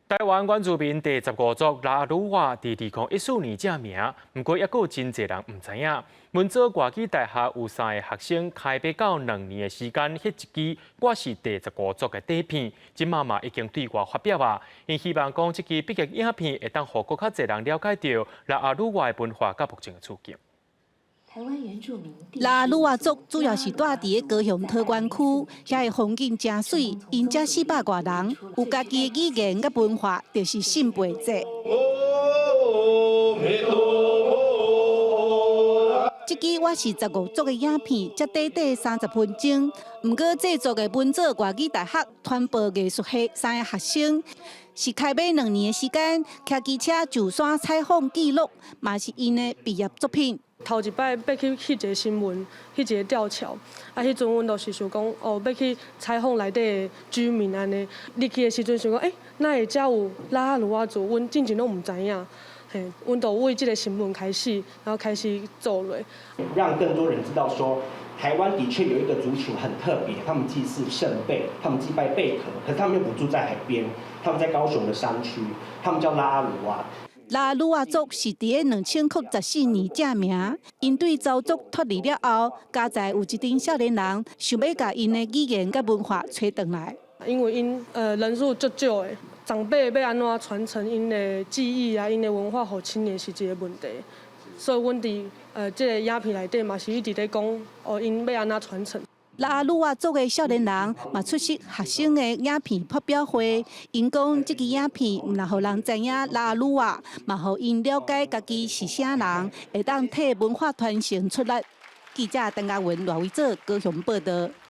台灣原住民第十五族拉阿魯哇佇2014年正名，毋過猶閣有真濟人毋知影。文藻外語大學有三个學生開欲到2年的時間，翕一支我是第十五族的短片，這馬嘛已經對外發表啊。𪜶希望講這支筆記影片會當予閣較濟人了解著拉阿魯哇的文化佮目前的處境。拉阿魯哇族主要是住佇个高雄桃源區，遐个風景誠媠，𪜶才400外人，有家己的語言佮文化，就是聖貝節。這支我是十五族的影片，才短短30分鐘。毋過製作的文藻外語大學傳播藝術系三个學生，是開欲2年的時間，騎機車上山採訪記錄，嘛是𪜶的畢業作品。頭一擺欲去翕一个新聞，翕一个吊橋，啊，彼陣阮就是想講，哦，欲去採訪內底的居民按呢。入去的時陣想講，欸，哪會遮有拉阿魯哇族？阮進前攏毋知影，嘿，阮就為這个新聞開始，然後開始做落。讓更多人知道說，台灣的確有一個族群很特別，他們祭祀聖貝，他們祭拜貝殼，可是他們又不住在海邊，他們在高雄的山區，他們叫拉阿魯哇。拉阿魯哇族是佇个2014年正名，𪜶對鄒族脫離了後，家在有一陣少年人想欲共𪜶的語言佮文化揣轉來。因為𪜶人數足少的，長輩欲按怎傳承𪜶的記憶啊，𪜶的文化予青年是一个問題，所以阮佇這个影片內底嘛是一直咧講，哦，𪜶欲按怎傳承。拉阿魯哇族的少年人嘛出席學生的影片發表會，𪜶講這支影片毋但予人知影拉阿魯哇，嘛予𪜶了解家己是啥人，會當替文化傳承出力。記者鄧家文、賴維哲高雄報道。